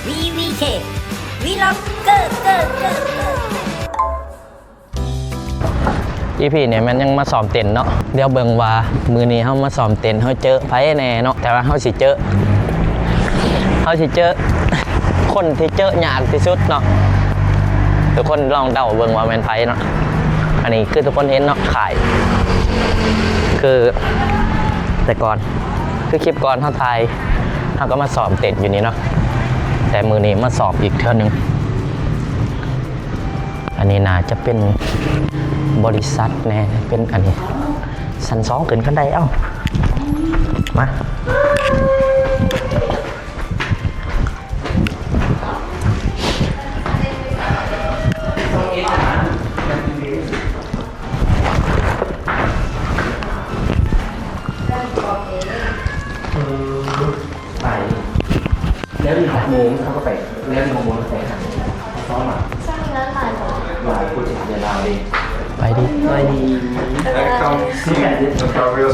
ວີວີເຄ ວີລັອກເກີ ເກີ ເກີ ເກີ ອີພີນີ້ແມ່ນຍັງມາຊ້ອມເຕັ້ນເນາະ. ດຽວເບິ່ງວ່າມື້ນີ້ເຮົາມາຊ້ອມເຕັ້ນ ເຮົາເຈີໃຜແດ່ເນາະ. ແຕ່ວ່າເຮົາຊິເຈີ ເຮົາຊິເຈີຄົນທີ່ເຈີຍາກທີ່ສຸດເນາະ. ທຸກຄົນລອງເດົາເບິ່ງວ່າແມ່ນໃຜເນາະ. ອັນນີ້ຄືທຸກຄົນເຫັນເນາະ ຄ້າຍ ຄືແຕ່ກ່ອນ ຄືຄລິບກ່ອນເຮົາຖ່າຍ ເຮົາກໍມາຊ້ອມເຕັ້ນຢູ່ນີ້ເນາະ. ແຕ່ມື້ນີ້ມາຊ້ອມອີກເທື່ອໜຶ່ງ. ອັນນີ້ໜ້າຈະເປັນບໍລິສັດແດ່ ເປັນອັນນີ້ ຊັ້ນສອງຂຶ້ນຄັນໄດ. ເອົ້າ ມາ ໄປ ແລ້ວນີ້ຫົກໂມງເຮົາກໍໄປ ແລ້ວນີ້ຫົກໂມງເຮົາໄປຫາ ຊ້ອມມາ ຊ້ອມງານຫຼາຍບໍ່? ຫຼາຍໂປຣເຈັກໃນລາວເດ້. ໄປດີ ໄປດີ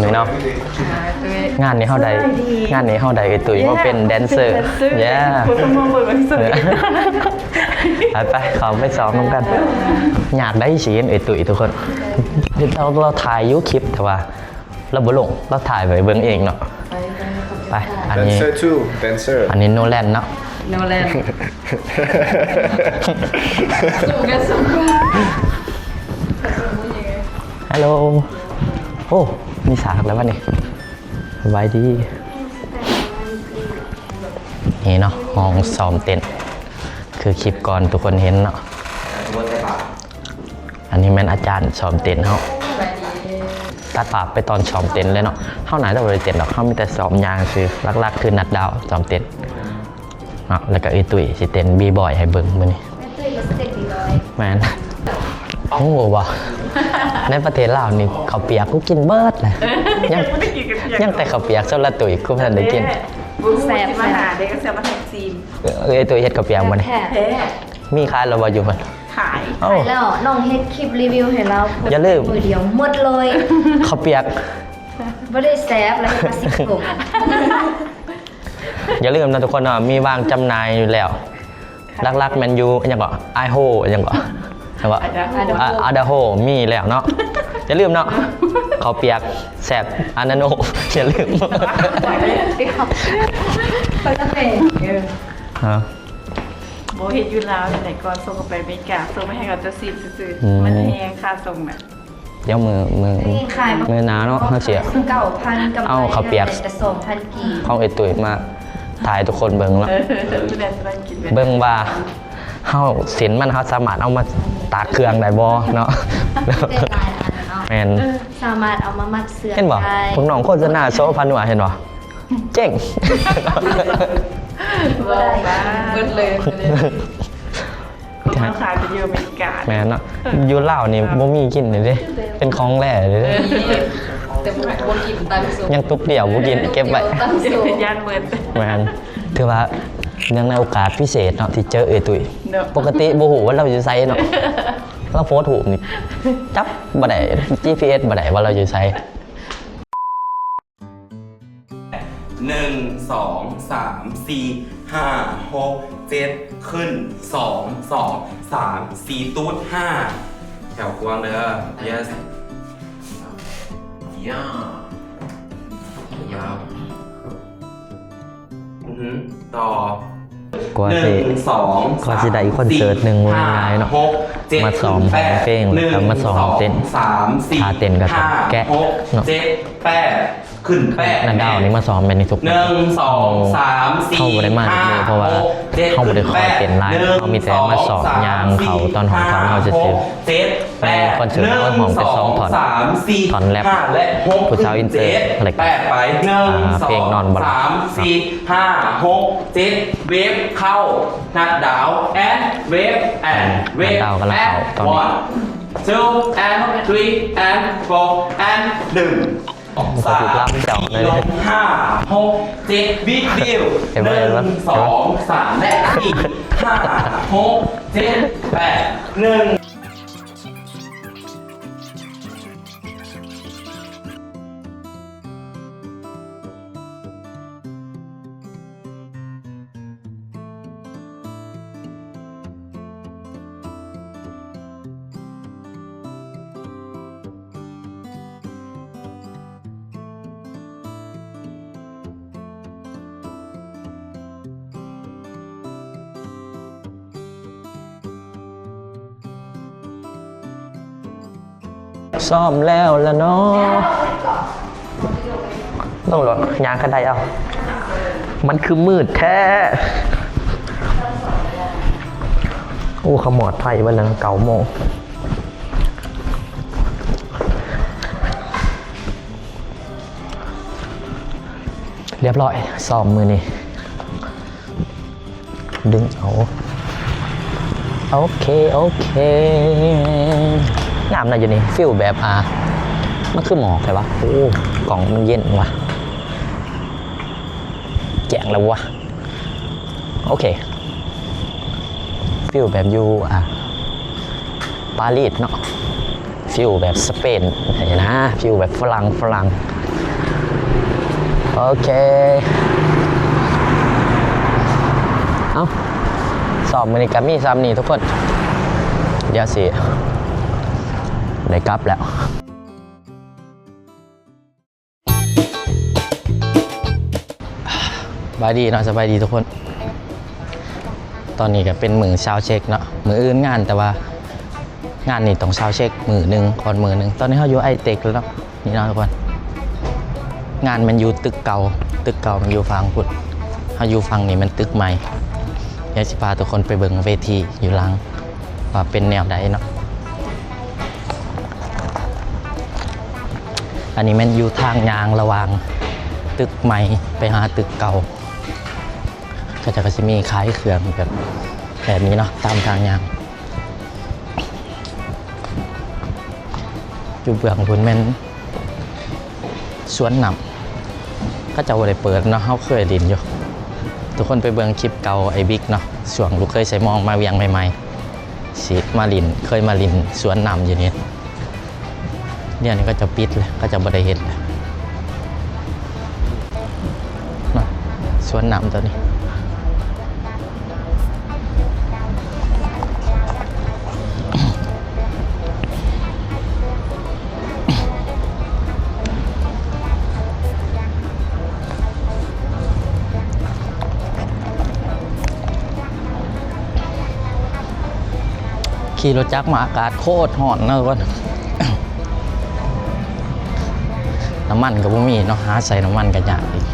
ນີ້ເນາະ ງານນີ້ເຮົາໄດ້ ງານນີ້ເຮົາໄດ້ເອື້ອຍຕຸ້ຍມາເປັນແດນເຊີ. ເຢ້ ບໍ່ຕ້ອງມາເບິ່ງ ໄປໆ ເຂົ້າໄປຊ້ອມນຳກັນ. ຍາກໄດ໋ຊິເຫັນເອື້ອຍຕຸ້ຍທຸກຄົນ. ເຮົາ ເຮົາຖ່າຍຢູ່ຄລິບ ແຕ່ວ່າ ລາວບໍ່ລົງ ລາວຖ່າຍໄວ້ເບິ່ງເອງເນາະ. ໄປ ໄປ ໄປ ອັນນີ້ Dancer too, dancer. ອັນນີ້ໂນແລນເນາະ ໂນແລນ ສູງກັນສູງ. ຮັລໂຫຼ ໂອ້ ມີສາກແລ້ວວະນີ້. ສະບາຍດີ. ນີ້ເນາະ ຫ້ອງຊ້ອມເຕັ້ນ ຄືຄລິບກ່ອນທຸກຄົນເຫັນເນາະ. ອັນນີ້ແມ່ນອາຈານຊ້ອມເຕັ້ນເຮົາ ຕັດພາບໄປຕອນຊ້ອມເຕັ້ນເລີຍເນາະ. ເຮົາໜ້າຈະບໍ່ໄດ້ເຕັ້ນດອກ ເຮົາມີແຕ່ຊ້ອມຍ່າງຊື່ ຫຼັກໆຄືນັດດາວຊ້ອມເຕັ້ນເນາະ ແລ້ວກໍເອື້ອຍຕຸ້ຍຊິເຕັ້ນບີບອຍໃຫ້ເບິ່ງມື້ນີ້. ເອື້ອຍຕຸ້ຍກໍຊິເຕັ້ນບີບອຍ. ແມ່ນ. ຮູ້ບໍ່ ໃນປະເທດລາວນີ້ ເຂົ້າປຽກກູກິນເບິດນະ. ຍັງ ຍັງແຕ່ເຂົ້າປຽກໂຊລະຕຸ້ຍ ກູບໍ່ທັນໄດ້ກິນ. ແຊບ ມາຫາເດ້ ກໍແຊບມາທັງຈີນ. ເອື້ອຍຕຸ້ຍເຮັດເຂົ້າປຽກບໍ່ນີ້? ແທ້ ແທ້. ມີຂາຍແລ້ວບໍ່ຢູ່ພຸ້ນ? ຂາຍ ເອົ້າ ຂາຍແລ້ວ. ນ້ອງເຮັດຄລິບຣີວິວໃຫ້ລາວ ຢ່າລືມ ມື້ດຽວໝົດເລີຍ ເຂົ້າປຽກ ບໍ່ໄດ້ແຊບ ແລ້ວເຮັດມາສິບຖົງ. ຢ່າລືມນະທຸກຄົນເນາະ ມີວາງຈຳໜ່າຍຢູ່ແລ້ວ. ຫຼັກໆແມ່ນຢູ່ ຫຍັງເກາະ ໄອໂຮ ຫຍັງເກາະ ຫຍັງເກາະ ອາດາໂຮ ອາ ອາດາໂຮ ມີແລ້ວເນາະ. ຢ່າລືມເນາະ ເຂົ້າປຽກແຊບ ອານາໂນ ຢ່າລືມ. ເອີ ຮະ ບໍ່ເຮັດຢູ່ລາວຈັ່ງໃດ ກ່ອນສົ່ງເຂົ້າໄປອາເມລິກາ ສົ່ງໄປໃຫ້ເຂົາເຈົ້າຊີມຊື່ໆ. ອືມ ມັນແພງຄ່າສົ່ງນະ. ດຽວມື້ ມື້ ມື້ໜ້າເນາະ ເຮົາຊິເອົາເຂົ້າປຽກຂອງເອື້ອຍຕຸ້ຍມາຖ່າຍໃຫ້ທຸກຄົນເບິ່ງເນາະ. ເບິ່ງວ່າເຮົາ ເສັ້ນມັນ ເຮົາສາມາດເອົາມາຕາກເຄື່ອງໄດ້ບໍ່ເນາະ. ແມ່ນ ສາມາດເອົາມາມັດເສື້ອໄດ້. ເຫັນບໍ່ ພວກນ້ອງໂຄສະນາໂຊພານົວ ເຫັນບໍ່? ເຈັ້ງ ບໍ່ໄດ້ ເບິດເລີຍ. ຄົນເຮົາຂາຍໄປຢູ່ອາເມລິກາ. ແມ່ນເນາະ ຢູ່ລາວນີ້ບໍ່ມີກິນເດ້ ເປັນຂອງແລເດ້. ເອີ ແຕ່ບໍ່ ບໍ່ກິນຕຳຊຸບ ຍັງຕຸກດຽວບໍ່ກິນ ເກັບໄວ້ ຢ້ານເບິດ. ແມ່ນ ຖືວ່າເນື່ອງໃນໂອກາດພິເສດເນາະ ທີ່ເຈີເອື້ອຍຕຸ້ຍ. ປົກກະຕິບໍ່ຮູ້ວ່າລາວຢູ່ໃສເນາະ ລາວໂພສຮູບນີ້ ຈັບບໍ່ໄດ້ ຈີພີເອັສບໍ່ໄດ້ວ່າລາວຢູ່ໃສ. ໜຶ່ງ ສອງ ສາມ ສີ່ ຫ້າ ຫົກ ເຈັດ ຂຶ້ນ ສອງ ສອງ ສາມ ສີ່ ຕູດ ຫ້າ ແຖວກວ້າງເດີ. Yes. ຍາວ ຍາວ. ອືຮຶ ຕໍ່. ກວ່າຊິ ໜຶ່ງ ສອງ ກວ່າຊິໄດ້ຄອນເສີດໜຶ່ງ ສາມ ສີ່ ເວົ້າງ່າຍໆເນາະ ຫ້າ ຫົກ ເຈັດ ມາຊ້ອມຮ້ອງເພງ ແລ້ວກໍມາຊ້ອມເຕັ້ນ ໜຶ່ງ ສອງ ສາມ ສີ່ ຫ້າ ຫົກ ເຈັດ ແປດ ຂຶ້ນ ແປດ ນັດດາວນີ້ມາຊ້ອມແບບນີ້ທຸກມື້. ໜຶ່ງ ສອງ ສາມ ສີ່ ເຮົາບໍ່ໄດ້ມາທຸກມື້ ເພາະວ່າເຮົາບໍ່ໄດ້ຄ່ອຍເຕັ້ນຫຼາຍ ເຮົາມີແຕ່ມາຊ້ອມຍ່າງເຂົ້າຕອນຮອດຕອນເຮົາຊື່ໆ. ເຈັດ ແປດ ມີຄອນເສີດຮ້ອງແຕ່ສອງທ່ອນ ທ່ອນແຣັບ ຜູ້ສາວອິນເຕີ ແລ້ວກໍ ອ່າ ເພງນອນບໍ່ຫຼັບ. ໜຶ່ງ ສອງ ສາມ ສີ່ ຫ້າ ຫົກ ເຈັດ ແປດ ໄປ ໜຶ່ງ ສອງ ສາມ ສີ່ ຫ້າ ຫົກ ເຈັດ ເວັບເຂົ້າ ນັດດາວ ແອນ ເວັບ ແອນ ເວັບ ນັດດາວກຳລັງເຂົ້າຕອນນີ້. One, two, and three, and four, and ໜຶ່ງ ສອງ ສາມ ສີ່ ຫ້າ ຫົກ ເຈັດ ບິກດີວ ໜຶ່ງ ສອງ ສາມ ແລະ ສີ່ ຫ້າ ຫົກ ເຈັດ ແປດ ໜຶ່ງ. ຊ້ອມແລ້ວລະເນາະ. ເບິ່ງໂລດ ຍ່າງຄັນໄດເອົາ. ມັນຄືມືດແທ້. ໂອ້ ຂະໝອດໄຟເບິດແລ້ວ ເກົ້າໂມງ. ຮຽບຮ້ອຍ ຊ້ອມມື້ນີ້ ດຶງເອົາ. ໂອເຄ ໂອເຄ ງາມນະຢູ່ນີ້ ຟີລແບບ ອ່າ ມັນຄືໝອກແທ້ວະ. ໂອ້ ກ້ອງມັນເຢັນວະ ແຈ້ງແລ້ວວະ. ໂອເຄ ຟີລແບບຢູ່ ອ່າ ປາຣີສເນາະ ຟີລແບບສະເປນຫັ້ນນະ ຟີລແບບຝຣັ່ງ ຝຣັ່ງ. ໂອເຄ ເອົ້າ ຊ້ອມມື້ນີ້ກະມີສ່ຳນີ້ທຸກຄົນ ດຽວຊິໄດ້ກັບແລ້ວ. ສະບາຍດີເນາະ ສະບາຍດີທຸກຄົນ. ຕອນນີ້ກະເປັນມື້ຊາວເຊັກເນາະ ມື້ອື່ນງານ ແຕ່ວ່າງານນີ້ຕ້ອງຊາວເຊັກມື້ໜຶ່ງກ່ອນມື້ໜຶ່ງ. ຕອນນີ້ເຮົາຢູ່ໄອເຕັກແລ້ວເນາະ ນີ້ເນາະທຸກຄົນ. ງານແມ່ນຢູ່ຕຶກເກົ່າ ຕຶກເກົ່າແມ່ນຢູ່ຝັ່ງພຸ້ນ ເຮົາຢູ່ຝັ່ງນີ້ແມ່ນຕຶກໃໝ່. ດຽວຊິພາທຸກຄົນໄປເບິ່ງເວທີຢູ່ຫຼັງວ່າເປັນແນວໃດເນາະ. ອັນນີ້ແມ່ນຢູ່ທາງຍ່າງລະຫວ່າງຕຶກໃໝ່ໄປຫາຕຶກເກົ່າ. ເຂົາເຈົ້າກະຊິມີຂາຍເຄື່ອງແບບ ແບບນີ້ເນາະ ຕາມທາງຍ່າງ. ຢູ່ເບື້ອງພຸ້ນແມ່ນ ສວນນ້ຳ ເຂົາເຈົ້າບໍ່ໄດ້ເປີດເນາະ ເຮົາເຄີຍຫຼິ້ນຢູ່. ທຸກຄົນໄປເບິ່ງຄລິບເກົ່າໄອ້ບິກເນາະ ຊ່ວງລູກເຂີຍໄຊມອງມາວຽງໃໝ່ໆ ຊິມາຫຼິ້ນ ເຄີຍມາຫຼິ້ນສວນນ້ຳຢູ່ນີ້. ດຽວນີ້ເຂົາເຈົ້າປິດແລ້ວ ເຂົາເຈົ້າບໍ່ໄດ້ເຮັດແລ້ວເນາະ ສວນນ້ຳໂຕນີ້. ຂີ່ລົດຈັກມາອາກາດໂຄດຮ້ອນເນາະທຸກຄົນ. ນ້ຳມັນກະບໍ່ມີເນາະ ຫາໃສ່ນ້ຳມັນກະຍາກອີກ.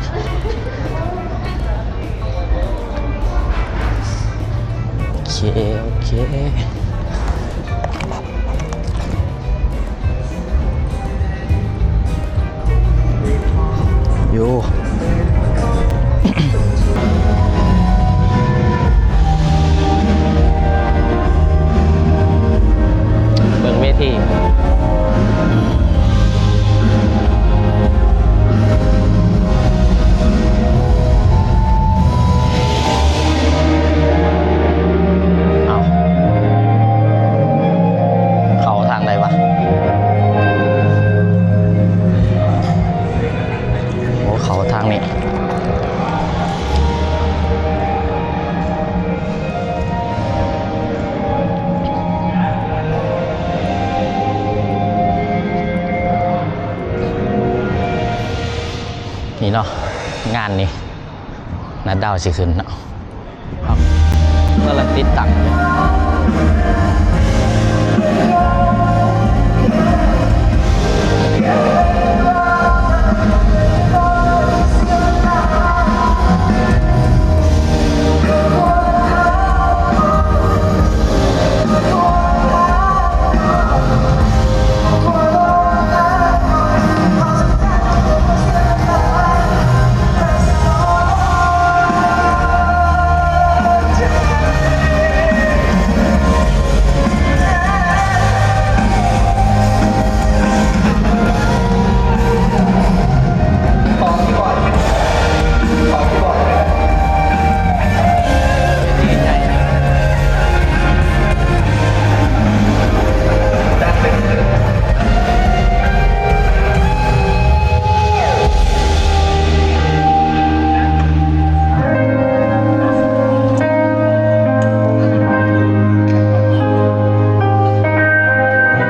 ໂອເຄ ໂອເຄ ຢູ່ ເບິ່ງເວທີ. ເອົ້າ ເຂົ້າທາງໃດວະ? ໂອ້ ເຂົ້າທາງນີ້. ນີ້ເນາະ ງານນີ້ ນັດດາວຊິຂຶ້ນເນາະ ເຮົາກຳລັງຕິດຕັ້ງຢູ່.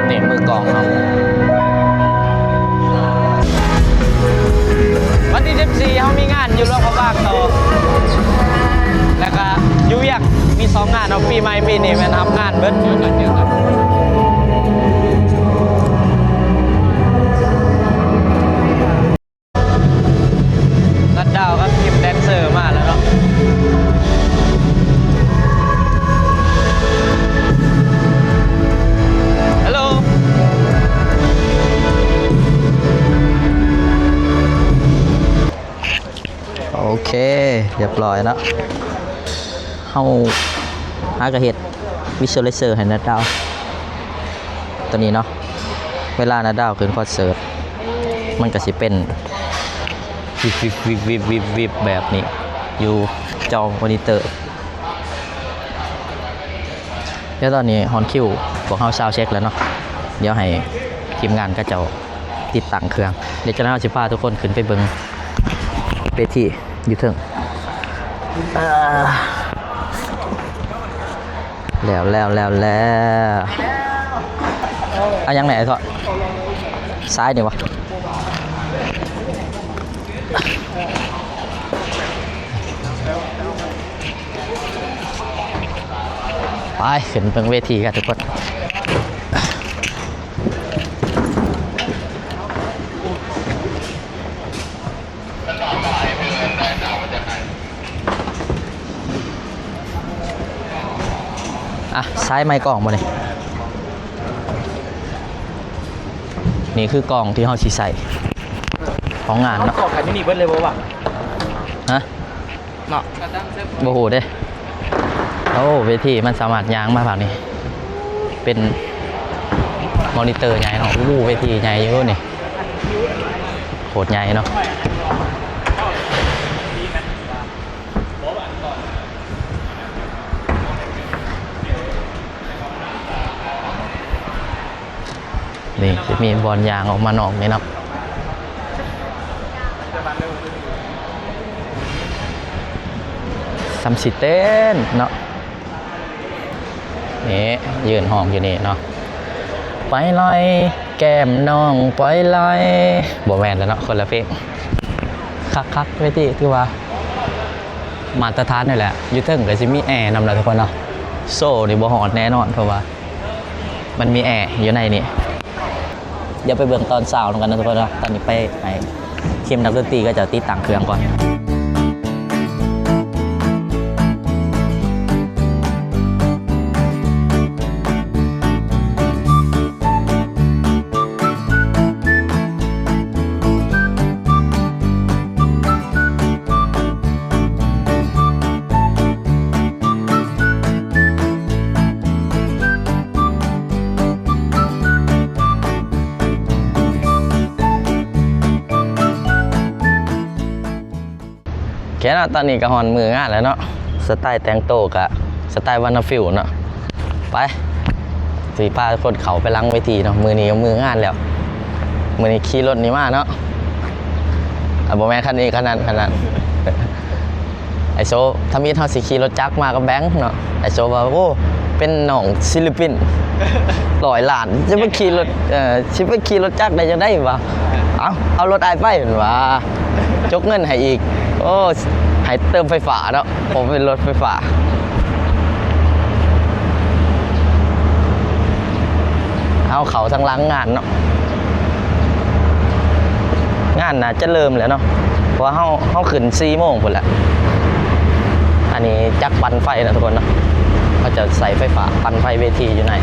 ນີ້ມືກອງເຮົາ ວັນທີສິບສີ່ ເຮົາມີງານຢູ່ຫຼວງພະບາງຕໍ່ ແລ້ວກະຢູ່ວຽງ ມີສອງງານເນາະ ປີໃໝ່ປີນີ້ແມ່ນຮັບງານເບິດ. ເຈີກັນ ເຈີກັນ. ຮຽບຮ້ອຍເນາະ ເຮົາຫາກະເຮັດ visualizer ໃຫ້ນາດາວ ຕົວນີ້ເນາະ. ເວລານາດາວຂຶ້ນຄອນເສີດ ມັນກະຊິເປັນ ວິບໆໆໆໆແບບນີ້ ຢູ່ຈໍມໍນິເຕີ. ດຽວຕອນນີ້ຮອດຄິວພວກເຮົາຊາວເຊັກແລ້ວເນາະ ດຽວໃຫ້ທີມງານເຂົາເຈົ້າຕິດຕັ້ງເຄື່ອງ ດຽວເຈົ້າໜ້າທີ່ເຮົາຊິພາທຸກຄົນຂຶ້ນໄປເບິ່ງເວທີຢູ່ເທິງ. ອ່າ ແລ້ວ ແລ້ວ ແລ້ວ ແລ້ວ ເອົາຫຍັງແດ່ ໄອ້ທອດ? ຊາຍນີ້ຫວາ? ໄປ ຂຶ້ນເບິ່ງເວທີກັນທຸກຄົນ. ອ່ະ ສາຍໄມ້ກ້ອງບໍ່ນີ້? ນີ້ຄືກ້ອງທີ່ເຮົາຊິໃຊ້ຂອງງານເນາະ. ເອົາກ້ອງກັນຢູ່ນີ້ເບິດເລີຍບໍ່ວະ? ຮະ? ເນາະ ບໍ່ຮູ້ເດ້. ໂອ້ ເວທີມັນສາມາດຍ່າງມາພາກນີ້ ເປັນມໍນິເຕີໃຫຍ່ເນາະ. ໂອ້ ເວທີໃຫຍ່ຢູ່ນີ້ ໂຄດໃຫຍ່ເນາະ. ນີ້ ຈະມີບ່ອນຍ່າງອອກມານອກນີ້ເນາະ ສ່ຳຊິເຕັ້ນເນາະ. ນີ້ ຢືນຮ້ອງຢູ່ນີ້ເນາະ ໄປລອຍແກ້ມນ້ອງໄປລອຍ ບໍ່ແມ່ນແລ້ວເນາະ ຄົນລະເພງ. ຄັກໆ ເວທີຖືວ່າມາດຕະຖານນີ້ແຫຼະ. ຢູ່ເທິງກະຊິມີແອນຳລະທຸກຄົນເນາະ. ໂຊນີ້ບໍ່ຮ້ອນແນ່ນອນ ເພາະວ່າ ມັນມີແອຢູ່ໃນນີ້. ດຽວໄປເບິ່ງຕອນຊາວນຳກັນເນາະທຸກຄົນເນາະ. ຕອນນີ້ໄປໃຫ້ທີມນັກດົນຕີເຂົາເຈົ້າຕິດຕັ້ງເຄື່ອງກ່ອນ. ໂອເຄເນາະ ຕອນນີ້ກະຮອດມື້ງານແລ້ວເນາະ. ສະໄຕແຕ່ງໂຕກະສະໄຕວານາຟິວເນາະ. ໄປ ຊິພາຄົນເຂົ້າໄປຫຼັງເວທີເນາະ. ມື້ນີ້ກະມື້ງານແລ້ວ ມື້ນີ້ຂີ່ລົດນີ້ມາເນາະ. ອ່າ ບໍ່ແມ່ນຄັນນີ້ ຄັນນັ້ນ ຄັນນັ້ນ. ໄອໂຊ ທຳອິດເຮົາຊິຂີ່ລົດຈັກມາກັບແບງເນາະ. ໄອໂຊວ່າ ໂອ້ ເປັນນ້ອງສິລະປິນຮ້ອຍລ້ານ ຈະໄປຂີ່ລົດ ເອີ ຊິໄປຂີ່ລົດຈັກໄດ້ຈັ່ງໃດວະ? ເອົາ ເອົາລົດອ້າຍໄປ ເພິ່ນວ່າ ຈົກເງິນໃຫ້ອີກ. ໂອ້ ໃຫ້ເຕີມໄຟຟ້າເນາະ ເພາະເປັນລົດໄຟຟ້າ. ເຮົາເຂົ້າທາງຫຼັງງານເນາະ. ງານໜ້າຈະເລີ່ມແລ້ວເນາະ ເພາະວ່າເຮົາ ເຮົາຂຶ້ນສີ່ໂມງພຸ້ນແຫຼະ. ອັນນີ້ຈັກປັ່ນໄຟເນາະທຸກຄົນເນາະ ເຂົາເຈົ້າໃຊ້ໄຟຟ້າປັ່ນໄຟເວທີຢູ່ໃນ.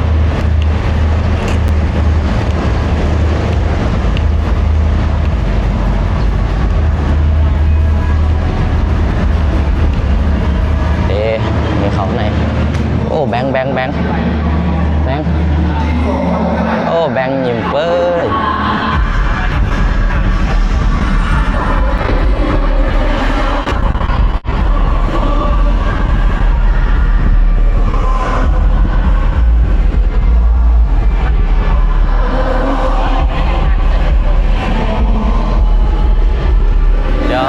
ເອີ ມີເຂົ້າໃນ. ໂອ້ ແບງ ແບງ ແບງ ແບງ. ໂອ້ ແບງຍິ້ມເປີຍ. ດຽວ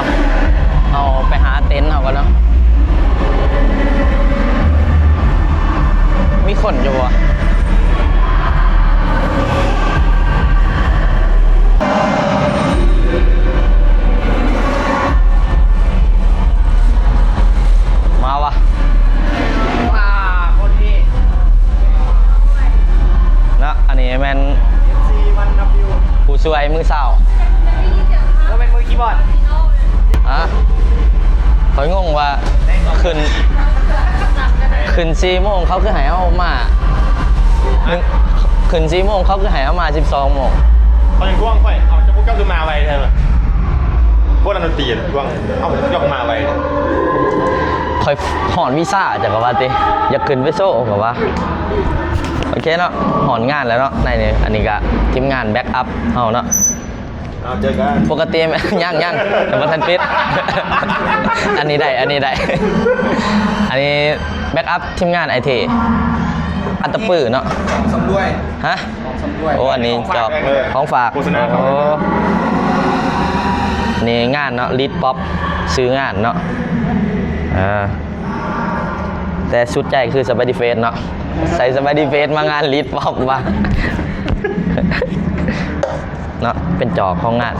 ເຮົາໄປຫາເຕັນເຮົາກ່ອນເນາະ. ມີຄົນຢູ່ບໍ່? ມາວະ ອ່າ ຄົນທີ່ ເນາະ ອັນນີ້ແມ່ນ ເອັຟຊີ ວັນນະວິວ ຜູ້ຊ່ວຍມື້ເຊົ້າ ບໍ່ແມ່ນມືຄີບອດ ຮະ? ຂ້ອຍງົງວ່າຂຶ້ນ ຂຶ້ນສີ່ໂມງ ເຂົາຄືໃຫ້ເຮົາມາ ຂຶ້ນສີ່ໂມງ ເຂົາຄືໃຫ້ເຮົາມາສິບສອງໂມງ. ເຂົາຍັງທວງຂ້ອຍ ເອົາ ເຈົ້າພວກເຈົ້າຄືມາໄວແທ້ວະ? ພວກນັກດົນຕີທວງ ເອົາ ເຈົ້າຄືມາໄວ. ຂ້ອຍຮ້ອນວີຊາ ເຈົ້າກໍວ່າຕິ ຢາກຂຶ້ນໄປໂຊ ກໍວ່າ. ໂອເຄເນາະ ຮອດງານແລ້ວເນາະ ໃນນີ້ ອັນນີ້ກໍທີມງານແບັກອັບເຮົາເນາະ. ເອົາ ເຈີກັນ. ປົກກະຕິ ຍັງ ຍັງ ຍັງບໍ່ທັນປິດ. ອັນນີ້ໄດ້ ອັນນີ້ໄດ້ ອັນນີ້ແບັກອັບທີມງານໄອເທ ອັດຕະປືເນາະ. ສຳລວຍ ຮະ? ຂອງຊຳລວຍ. ໂອ້ ອັນນີ້ຈອກ ຂອງຝາກ ຂອງຝາກ ໂຄສະນາ. ໂອ້ ນີ້ງານເນາະ ລີດປັອບ ຊື່ງານເນາະ. ເອີ ແຕ່ສຸດໃຈຄືສະບາຍດີເຟສເນາະ ໃສ່ສະບາຍດີເຟສມາງານລີດປັອບວ່າເນາະ ເປັນຈອກຂອງງານ.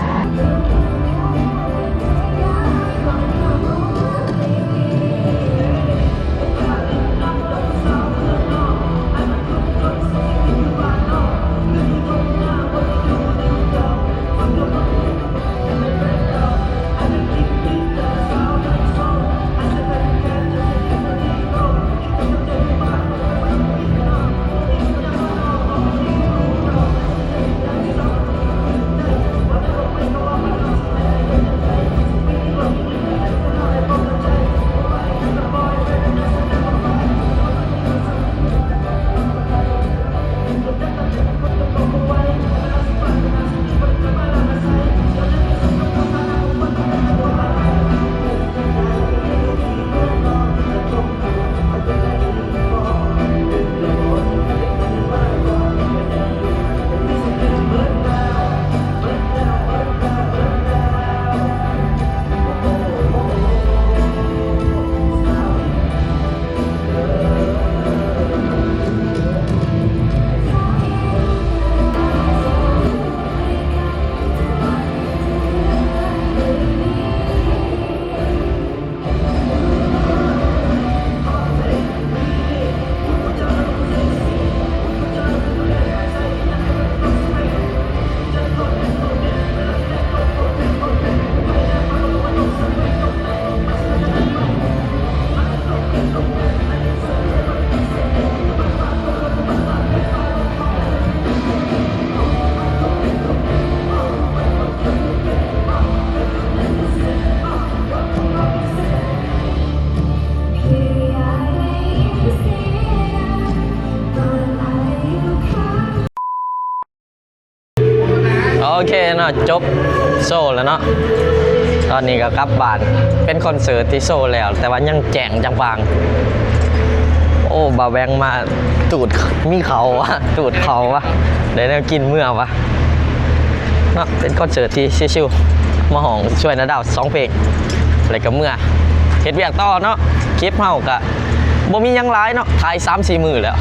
ໂອເຄເນາະ ຈົບໂຊແລ້ວເນາະ ຕອນນີ້ກໍກັບບ້ານ. ເປັນຄອນເສີດທີ່ໂຊແລ້ວ ແຕ່ວ່າຍັງແຈ້ງຈັງປາງ. ໂອ້ ບ່າວແບງມາຕູດ ມີເຂົ້າວະ ຕູດເຂົ້າວະ ໄດ້ແນວກິນເມືອວະເນາະ. ເປັນຄອນເສີດທີ່ຊິວໆ ມາຮ້ອງຊ່ວຍນາດາວສອງເພງ ແລ້ວກໍເມືອເຮັດວຽກຕໍ່ເນາະ. ຄລິບເຮົາກໍ ບໍ່ມີຫຍັງຫຼາຍເນາະ ຖ່າຍສາມສີ່ມື້ແລ້ວ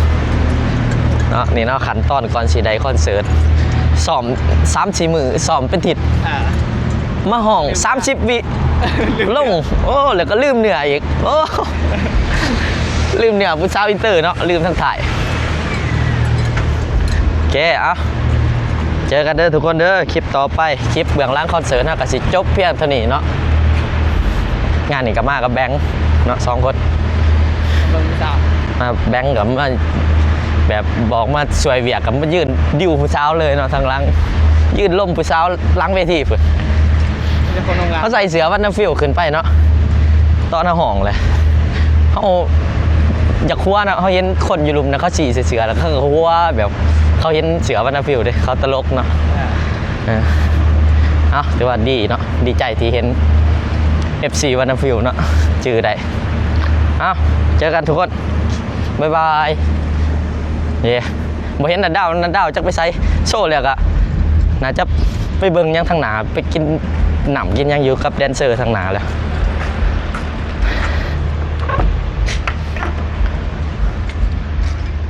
ເນາະ. ນີ້ເນາະ ຂັ້ນຕອນກ່ອນຊິໄດ້ຄອນເສີດ ຊ້ອມສາມສີ່ມື້ ຊ້ອມເປັນທິດ ອ່າ ມາຮ້ອງສາມສິບວິ ລືມ ລົງ ໂອ້ ແລ້ວກໍລືມເນື້ອອີກ ໂອ້ ລືມເນື້ອຜູ້ສາວອິນເຕີເນາະ ລືມທັງຖ່າຍ. ໂອເຄ ເອົາ ເຈີກັນເດີທຸກຄົນເດີ ຄລິບຕໍ່ໄປ ຄລິບເບື້ອງຫຼັງຄອນເສີດເຮົາກໍຊິຈົບພຽງເທົ່ານີ້ເນາະ. ງານນີ້ກໍມາກັບແບງເນາະ ສອງຄົນ ເບິ່ງຜູ້ສາວ ມາແບງກໍມາແບບບອກມາຊ່ວຍວຽກ ກໍມາຢືນດິວຜູ້ສາວເລີຍເນາະ ທາງຫຼັງ ຢືນລົມຜູ້ສາວຫຼັງເວທີພຸ້ນ. ມີແຕ່ຄົນງາມໆ ເຮົາໃສ່ເສື້ອວັນນາຟິວຂຶ້ນໄປເນາະ ຕອນເຮົາຮ້ອງແຫຼະ ເຮົາຢາກຫົວເນາະ ເຮົາເຫັນຄົນຢູ່ລຸ່ມນະ ເຂົາຊີ້ໃສ່ເສື້ອ ແລ້ວເຂົາກໍຫົວ ແບບເຂົາເຫັນເສື້ອວັນນາຟິວເດ້ ເຂົາຕະຫຼົກເນາະ. ເອີ ເອົ້າ ຖືວ່າດີເນາະ ດີໃຈທີ່ເຫັນເອັຟຊີວັນນາຟິວເນາະ ຈື່ໄດ້. ເອົ້າ ເຈີກັນທຸກຄົນ ບາຍບາຍ. ເຢ້ ບໍ່ເຫັນນາດາວ ນາດາວຈັກໄປໃສ ໂຊແລ້ວກະໜ້າຈະໄປເບິ່ງຫຍັງທາງໜ້າ ໄປກິນນ້ຳກິນຫຍັງຢູ່ກັບແດນເຊີທາງໜ້າແລ້ວ.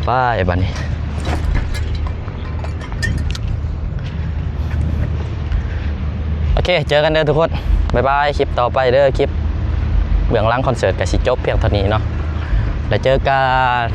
ໄປບາດນີ້. ໂອເຄ ເຈີກັນເດີທຸກຄົນ ບາຍບາຍ. ຄລິບຕໍ່ໄປເດີ ຄລິບເບື້ອງຫຼັງຄອນເສີດກໍຊິຈົບພຽງເທົ່ານີ້ເນາະ ແລ້ວເຈີກັນ.